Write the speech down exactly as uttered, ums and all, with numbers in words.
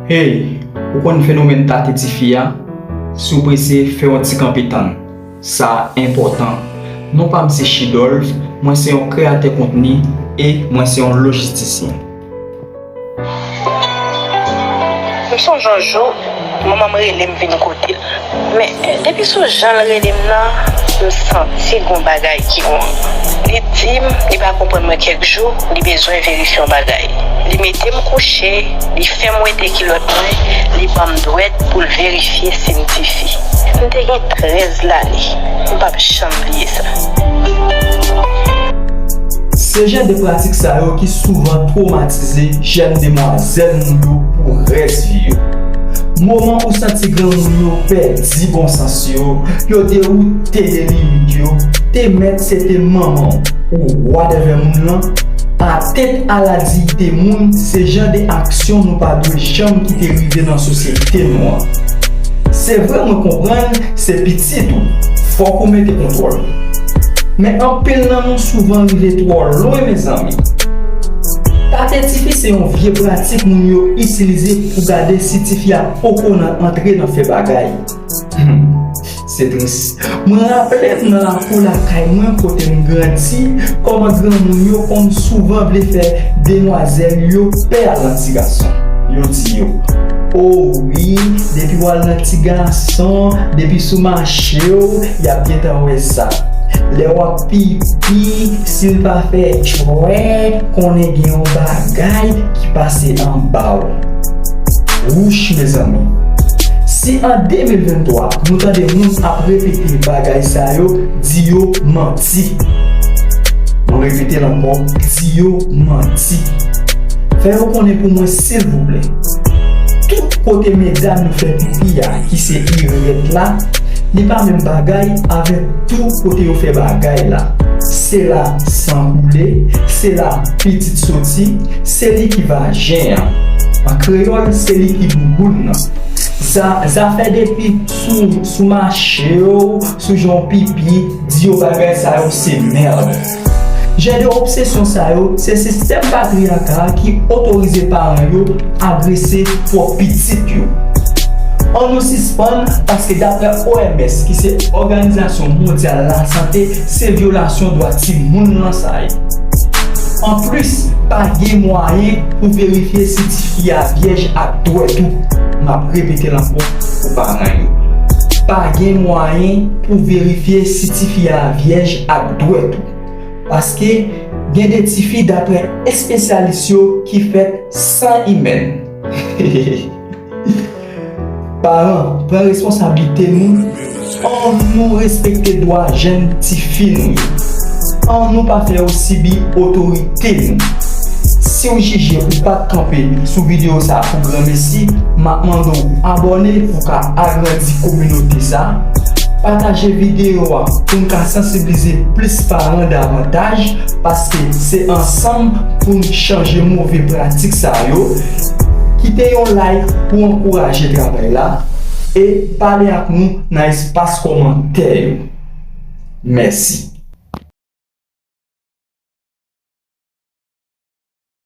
Hey, ou konn fenomèn tate tifi a? Si w prese, fè yon ti kanpe tann. Sa enpòtan. Non pa m se Chidolph, mwen se yon kreyatè kontni e mwen se yon lojistisyen. M sonje yon jou, manman m rele m vin kote l. Men, depi sou jan l rele m nan, m santi gon bagay ki wrong. Li di m li pa konprann mwen kèk jou, li bezwen verifye yon bagay. Li mete m kouche, li fè m wete kilòt mwen, li ban m dwèt pou l verifye si m tifi. M te gen trèz lane, m p ap janm bliye sa. Se jan de pratik sa yo ki souvan twomatize jèn demwazèl nou yo pou rès vi yo. Moman ou santi granmoun yo pèdi bon sans yo, yo dewoute de limit yo, te mèt se te manman w ou whatever moun lan, atent a la diyite moun, se jan de aksyon nou pa dwe janm kite rive nan sosyete nou an. Se vre, mwen konprann se pitit ou, fòk ou mete kontwòl. Men anpil nan nou souvan rive twò lwen, mezanmi. Tate tifi se yon vye pratik moun yo itilize pou gade si tifi a poko nan antre nan fè bagay. Hmm, se tris. Mwen raple m nan lakou lakay mwen kote m grandi, kòman granmoun yo konn souvan vle fè demwazèl yo pè al nan ti gason. Yo di yo, o wi, depi w al nan ti gason, depi sou mache w, y ap gentan wè sa. Lè w ap pipi, si l pa fè tchwè, konnen gen yon bagay ki pase anba w. Wouch, mezanmi. Si an de mil venntwa, nou tande moun ap repete bagay sa yo, di yo manti. Mwen repete l ankò, di yo manti. Fè yo konnen pou mwen, silvouplè. Tout kote medam yo fè pipi a, ki se irèt la, li pa menm bagay avèk tou kote yo fè bagay la. Se la san koule, se la pitit soti, se li ki vajen an. An kreyòl, se li ki bouboun nan. Za-, zafè depi sou, sou mache w, sou jan w pipi, di yo bagay sa yo se mèd. Jan de obsesyon sa yo, se sistèm patriyaka a ki otorize paran yo agrese pwòp pitit yo. An nou sispann, paske daprè O M S, ki se Òganizasyon Mondyal Lasante, se vyolasyon dwa timoun lan sa ye. Anplis, pa gen mwayen pou verifye si tifi a vyèj ak dwèt ou. M ap repete l ankò pou paran yo. Pa gen mwayen pou verifye si tifi a vyèj ak dwèt ou. Paske gen de tifi, daprè espesyalis yo, ki fèt san imèn. Paran, pran responsablite nou. Ann nou respekte dwa jèn tifi nou yo. Ann nou pa fè yo sibi otorite nou. Si w jije ou pa t kanpe sou videyo sa a pou granmesi, m ap mande w abòne pou w ka agrandi kominote sa a. Pataje videyo a pou n ka sansibilize plis paran davantaj, paske se ansanm pou n chanje move pratik sa yo. Kite yon like pou ankouraje travay la e pale ak nou nan espas kòmantè yo. Mèsi.